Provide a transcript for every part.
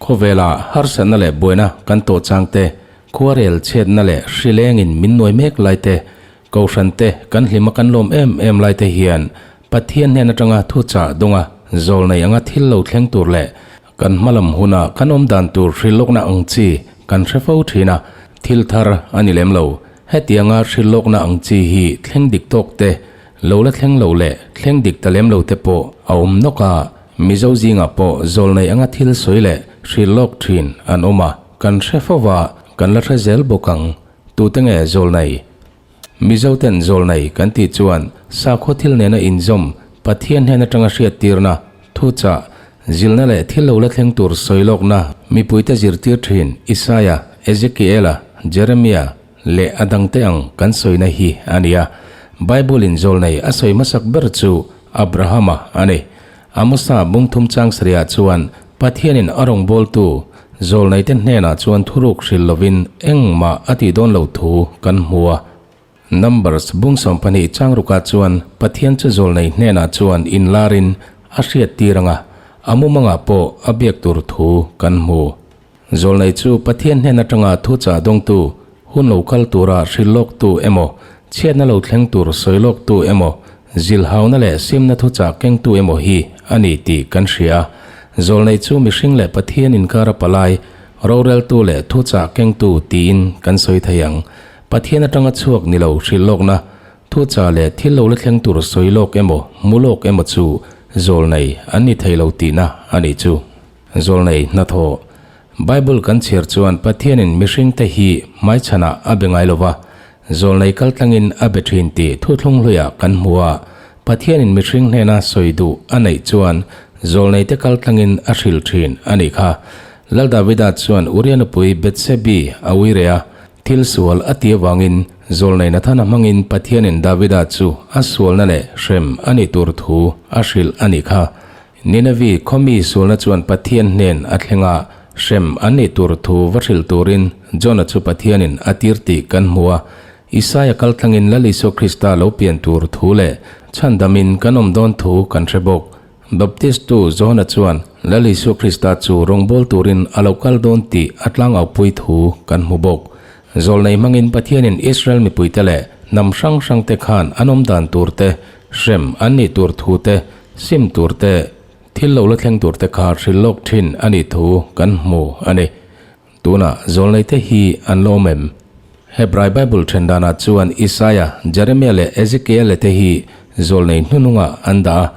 Khawvela harsatna leh buaina kan tawh chang te, khuarel chhiatna leh hri lengin min nuai mek lai te, kohhran te kan hlima kan lawm em em lai te hian Pathian hnen atanga thuchah dawnga zawlnei anga thil lo thleng tur leh kan hmalam huna kan awm dan tur hrilhlawkna ang chi kan hre fo thin a, thil thar a ni lem lo. Hetianga hrilhlawkna ang chi hi thleng dik tawk te, lo la thleng lo leh thleng dik ta lem lo te pawh a awm nawk a, Mizo zingah pawh zawlnei anga thil sawi leh hrilhlawk thin an awm a, kan hre fo va, kan la hre zel bawk ang. Tute nge zawlnei? Mizo ten zawlnei kan tih chuan sakhaw thil nena inzawm Pathian hnen atanga hriattirna, thuchah, zilna leh thil lo la thleng tur sawi lawkna mipuite zirtir thin Isaia, Ezekiela, Jeremia leh a dangte ang kan sawina hi a ni a. Bible-in zawlnei a sawi hmasak ber chu Abrahama a ni. Amosa bungthum chang sarihah chuan Pathianin a rawngbawltu zawlneite hnenah chuan thuruk hrilh lovin engmah a tih dawn lo thu kan hmu a. Numbers bung 12 chang rukah chuan Pathian chu zawlnei hnenah chuan inlarin a hriattir anga a mumangah pawh a biak tur thu kan hmu. Zawlnei chu Pathian hnen atanga thuchah dawngtu, hun lo kal tura hrilh lawktu emaw, chhiatna lo thleng tur sawi lawktu emaw, zilhauna leh simna thuchah kengtu emaw hi a ni tih kan hria. Zawlnei chu mihring leh Pathian inkara palai, roreltu leh thuchah kengtu tiin kan sawi thei ang. Pathian atanga chhuak ni lo hrilh lawkna, thuchah leh thil lo la thleng tur sawi lawk emaw, hmu lawk emaw chu zawlnei an ni thei lo tihna a nih chu. Zawlnei hnathawh. Bible kan chhiar chuan Pathianin mihringte hi hmaichhanah a be ngai lova, zawlnei kaltlangin a be thin tih thuthlung hluiah kan hmu a. Pathianin mihring hnena sawi duh a neih chuan zawlneite kaltlangin a hrilh thin a nih kha. Lal Davida chuan Uria nupui Bethsebi a ui reh a, thil sual a ti avangin zawlnei Nathana hmangin Pathianin Davida chu a sualna leh hrem a nih tur thu a hrilh a nih kha. Ninavi khawmi sualna chuan Pathian hnen a thleng a, hrem an nih tur thu va hrilh turin Jona chu Pathianin a tir tih kan hmu a. Isaia kaltlangin Lal Isua Krista lo pian tur thu leh chhandamin kan awm dawn thu kan hre bawk. Baptistu Johana chuan Lal Isua Krista chu rawngbâwl turin a lo kal dawn tih a tlangaupui thu kan hmu bawk. Zawlnei hmangin Pathianin Israel mipuite leh hnam hrang hrangte khan an awm dan turte, hrem an nih tur thute, Sim tur te, thil lo la thleng tur te kha hrilh lawk thin a nih thu kan hmu a ni. Tunah zawlnei te hi an la awm em? Hebrai Bible then danah chuan Isaia, Jeremia leh Ezekiel te hi zawlnei hnuhnungah an dah a.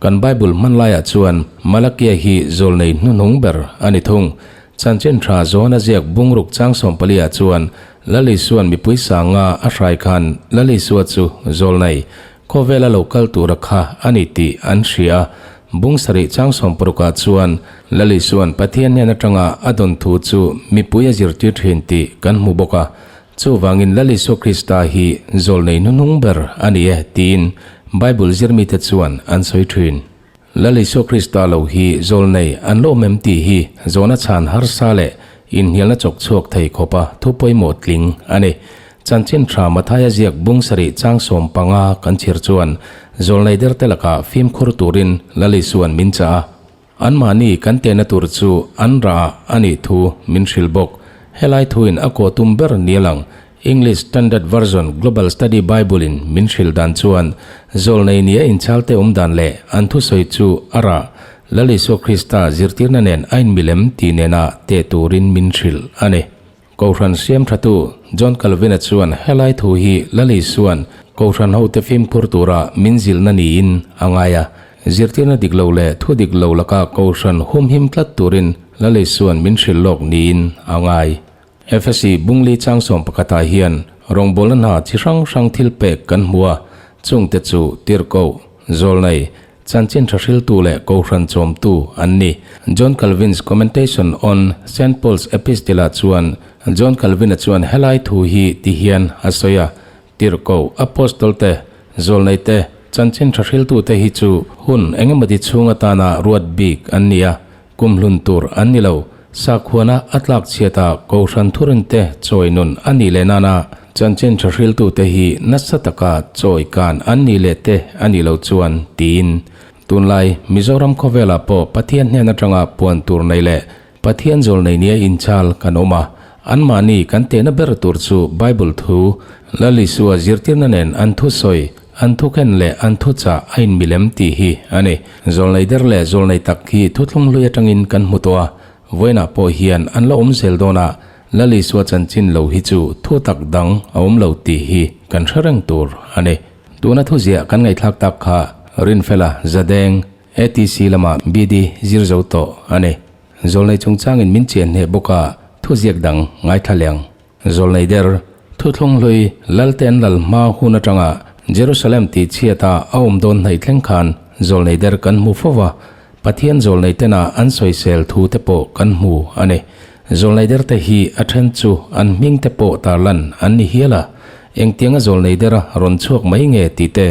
Kan Bible hman laiah chuan Malakia hi zawlnei hnuhnung ber a ni thung. Chanchin tha Johana ziak bungruk chang 14 ah chuan Lal Isua'n mipui sanga a hrai khan Lal Isua chu zawlnei Khawvela lo kal tura kha a ni tih an hria a, bung sarih chang 60 ah chuan Lal Isua'n Pathian hnen atanga a dawn thu chu mipui a zirtir thin tih kan hmu bawk a. Chuvangin Lal Isua Krista hi zawlnei hnuhnung ber a ni e tiin Bible zirmite chuan an sawi thin. Lal Isua Krista lo hi zawlnei an la awm em tih hi zawhna chhan harsa leh inhnialna chawk chhuak thei khawpa thu pawimawh tling a ni. Chanchin tha Mathaia ziak bung sarih chang 15 kan chhir chuan zawlnei derte lakah fimkhur turin Lal Isua'n min chah a. Anmahni kan tehna tur chu an rah a nih thu min hrilh bawk. Helai thuin a kaw tum ber ni a lang. English Standard Version Global Study Bible-in min hrilh dan chuan zawlnei nia inchhalte awm dan leh an thusawi chu a rah Lal Isua Krista zirtirna nen a inmilem tih nena teh turin min hrilh a ni. Kohhran siam thatu John Calvin-a chuan helai thu hi Lal Isua'n Kohhran hote fimkhur tura min zilhna niin a ngai a. Zirtirna dik lo leh thu dik lo laka Kohhran humhim tlat turin Lal Isua'n min hrilh lawk niin a ngai. Efesi bungli chang 11 ah hian rawngbawlna hna chi hrang hrang thil pek kan hmu a, chungte chu tirhkoh, zawlnei, chanchin tha hriltu leh kohhran chawmtu an ni. John Calvin's Commentation on Saint Paul's Epistle ah chuan John Calvin-a chuan helai thu hi ti hian a sawi a, Tirhkoh, Apostle te, zawlnei te, chanchin tha hriltu te hi chu hun engemawti chhung atana ruat bik an ni a, Kumhlun tur an ni lo. Sakhuana a tlak chhiata Kohhran thurinte chawi nun a nih leh nana chanchin tha hriltute hi nasa taka chawi kan an nih leh te a nih loh chuan tiin tunlai Mizoram khawvelah pawh Pathian hnen atanga puan tur nei leh Pathian zawlnei nia inchal kan awm a, anmahni kan tehna ber tur chu Bible thu, Lal Isua zirtirna nen an thusawi, an thukhen leh an thuchah a inmilem tih hi a ni. Zawlnei der leh zawlnei tak hi thuthlung hlui atangin kan hmu tawh a, vawiinah pawh hian an la awm zel dawn a, Lal Isua chanchin lo hi chu thu tak dang a awm lo tih hi kan hre reng tur a ni. Tuna thuziah kan ngaihthlak tak kha Rinfela Zadeng, ATC lama BD zir zo tawh a ni. Zawlnei chungchangin min chian hneh bawk a, thuziak dang ngaithla leng. Zawlnei der, Thuthlung hlui Lalte an lal hma hun atanga Jerusalem tih chhiata a awm dawn hnaih thleng khan zawlnei der kan hmu fo va, Pathian zawlnei tena an sawisel thu te pawh kan hmu a ni. Zawlnei der te hi a then chu an hming te pawh tarlan an ni hial a, engtianga zawlnei dera rawn chhuak mai nge tih te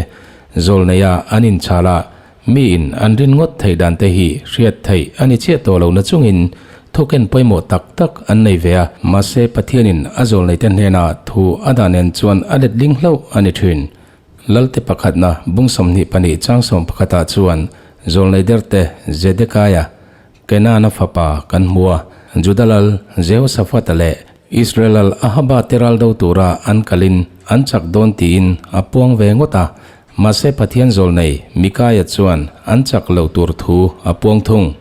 zawlneia an inchhal a, Miin an rin ngawt theih dan te hi hriat theih a ni chiah tawh lo na chungin thuken pawimawh tak tak an nei ve a, mahse Pathianin a zawlneite hnena thu a dah nen chuan a letling hlauh a ni thin. Lalte pakhatna bung 22 chang sawmpakhatah chuan zawlnei derte Zedekiah, Kenana fapa kan hmu a, Juda lal Jehoshaphat-a leh Israel lal Ahaba te ral do tura an kalin an chak dawn tiin a puang ve ngawt a. Mahse Pathian zawlnei Mikaia chuan an chak lo tur thu a puang thung.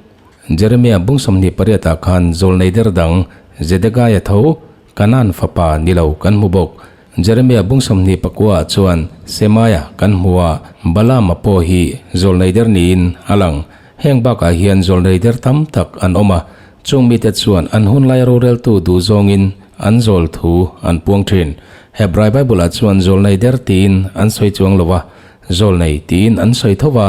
Jeremia bung 28 ah khan zawlnei der dang Zedekiah tho Kanan fapa ni lo kan hmu bawk. Jeremia bung 29 ah chuan Semaia kan hmu a, Balaama pawh hi zawlnei der niin a lang. Heng bakah hian zawlnei der tam tak an awm a, chung mite chuan an hunlai roreltu duh zawngin an zawl thu an puang thin. Hebrai Bible-ah chuan zawlnei der tiin an sawi chuang lo a, zawlnei tiin an sawi tho va,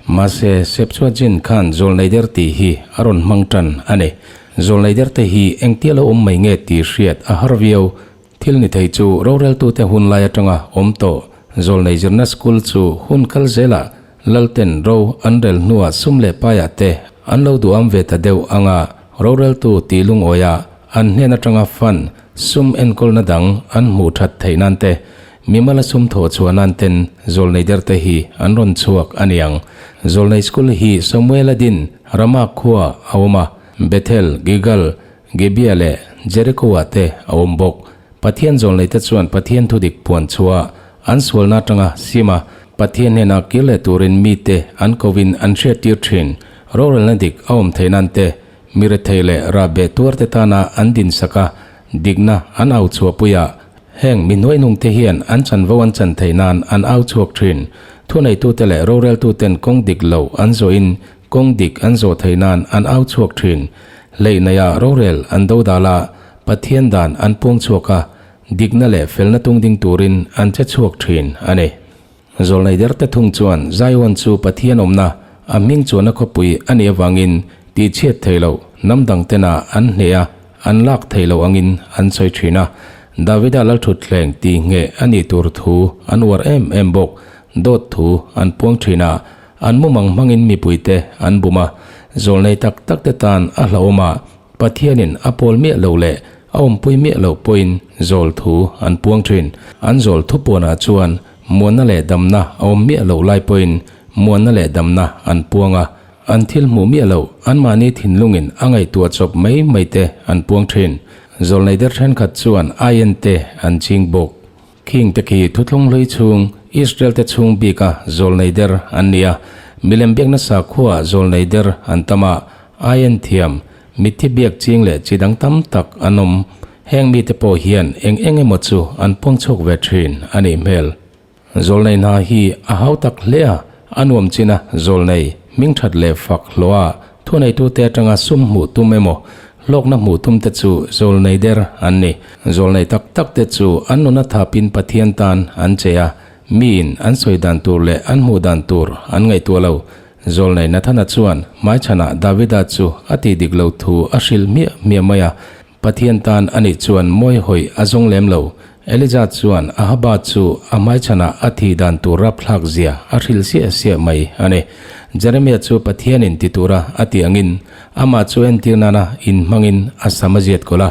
mahse Septuagint khan zawlnei der tih hi a rawn hmang tan a ni. Zawlnei derte hi engtia lo awm mai nge tih hriat a har viau. Thil ni thei chu roreltute hun lai atanga awm tawh zawlnei zirna school chu hun kal zelah Lalten ro an rel hnuah sum leh paiah te an lo duham ve ta deuh anga roreltu tih lungawiah an hnen atanga fund sum enkawlna dang an hmuh that theih nan te mimala sum thawh chhuah nan ten zawlnei derte hi an rawn chhuak a niang. Zawlnei school hi Samuela din Rama khua a awm a, Bethel, Gilgal, Gibeah leh Jericho-ah te a awm bawk. Pathian zawlneite chuan Pathian thudik puan chhuah an sualna atanga sim a, Pathian hnenah kir leh turin mite an kovin an hriattir thin. Rorelna dik a awm theih nan te, mi rethei leh rahbeh tuarte tana an dinsak a, dikna an au chhuahpui a, heng mi hnuaihnungte hian an chanvo an chan theih nan an au chhuak thin. Thuneitute leh roreltuten kawng dik lo an zawhin Kawng dik an zawh theih nan an au chhuak thin. Hleih neiah rorel an do dal a, Pathian dan an puang chhuak a, dikna leh felna tung ding turin an che chhuak thin a ni. Zawlnei derte thung chuan Zion chu Pathian awmna, a hming chuanna khawpui a nih avangin tihchhiat theih loh hnam dang tena an hneh a, an lak theih loh angin an sawi thin a. Davida lalthutthleng tih ngheh a nih tur thu an uar em em bawk. Dawt thu an puang thin a. An mumang hmangin mipuite an bum a, zawlnei tak takte tan a hlauhawm a, Pathianin a pawl miah lo leh a awmpui miah loh pawhin zawl thu an puang thin. An zawl thupuanah chuan muanna leh damna a awm miah loh lai pawhin muanna leh damna an puang a, an thil hmuh miah loh anmahni thinlungin a ngaihtuah chawp mai maite an puang thin. Zawlnei der thenkhat chuan aien te an ching bawk. Khing te khi thuthlung hlui chhung Israel te chhung bika zawlnei der an ni a, milem biakna sakhua zawlnei der an tam a, aien thiam, mitthi biak ching leh chi dang tam tak an awm. Heng mite pawh hian eng eng emaw chu an puang chhuak ve thin a nih hmel. Zawlnei hna hi a hau tak hle a, a nuam chin a, zawlnei, hming that leh fak hlawh a, Thuneitute atanga sum hmuh tum emaw, hlawkna hmuh tumte chu zawlnei der an ni. Zawlnei tak takte chu an nuna thapin Pathian tan an che a, miin an sawi dan tur leh an hmuh dan tur an ngaihtuah lo. Zawlnei Nathana chuan hmaichhanah Davida chu a tih dik lo thu a hrilh hmiah hmiah mai a, Pathian tan a nih chuan mawi hawi a zawng lem lo. Elijah chuan Ahaba chu a hmaichhanah a thih dan tur rapthlak zia a hrilh siah siah mai a ni. Jeremiah chu Pathianin ti tura a tih angin amah chu entir nana inhmangin a sam a ziat kawlh a,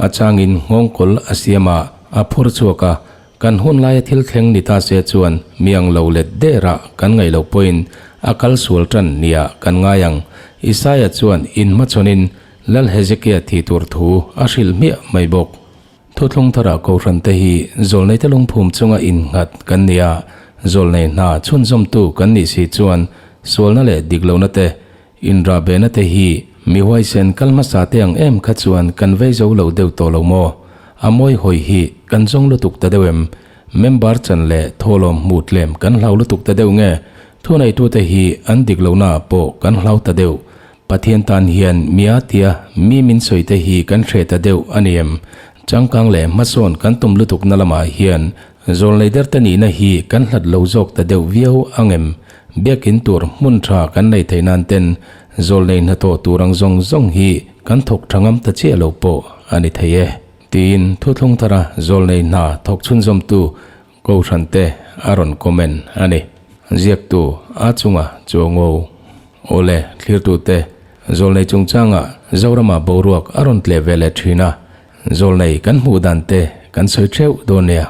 a changin nghawngkawl a siam a, a phur chhuak a. Kan hun laia thil thleng ni ta se chuan mi ang lo let derah kan ngaih loh pawhin a kal sual tan nia kan ngai ang. Isaiah chuan inhmachhawnin. Lal Hezekia thi tur thu a hrilh hmiah mai bawk. Thuthlung tharah Kohhrante hi zawlneite lungphum chunga innghat kan ni a, zawlnei hna chhunzawmtu kan nih si chuan sualna leh diklohna te, inrahbehna te hi mi huaisen kal hmasa te ang em kha chuan kan vei zo lo deuh tawh lo maw? A mawi hawi hi kan zawng lutuk ta deuh em? Member chan leh thawhlawm hmuh tlem kan hlau lutuk ta deuh nge? Thuneitute hi an diklohnaah pawh kan hlau ta deuh. Pathian tan hian mia tia mi min sawi te hi kan hre ta deuh a ni em? Changkang leh hmasawn kan tum lutukna lamah hian zawlnei der te nihna hi kan hlat lo zawk ta deuh viau ang em? Biakin tur hmun tha kan nei theih nan ten zawlnei hnathawh tur ang zawng zawng hi kan thawk tha ngam ta chiah lo pawh a ni thei e. Tiin thuthlung thara zawlnei hna thawk chhunzawmtu Kohhran te a rawn comment a ni. Ziaktu a chunga chuango awle thlirtu te zawlnei chungchanga Zorama boruak a rawn tleh ve leh thin a, zawlnei kan hmuh dan te kan sawi theuh dawn nia.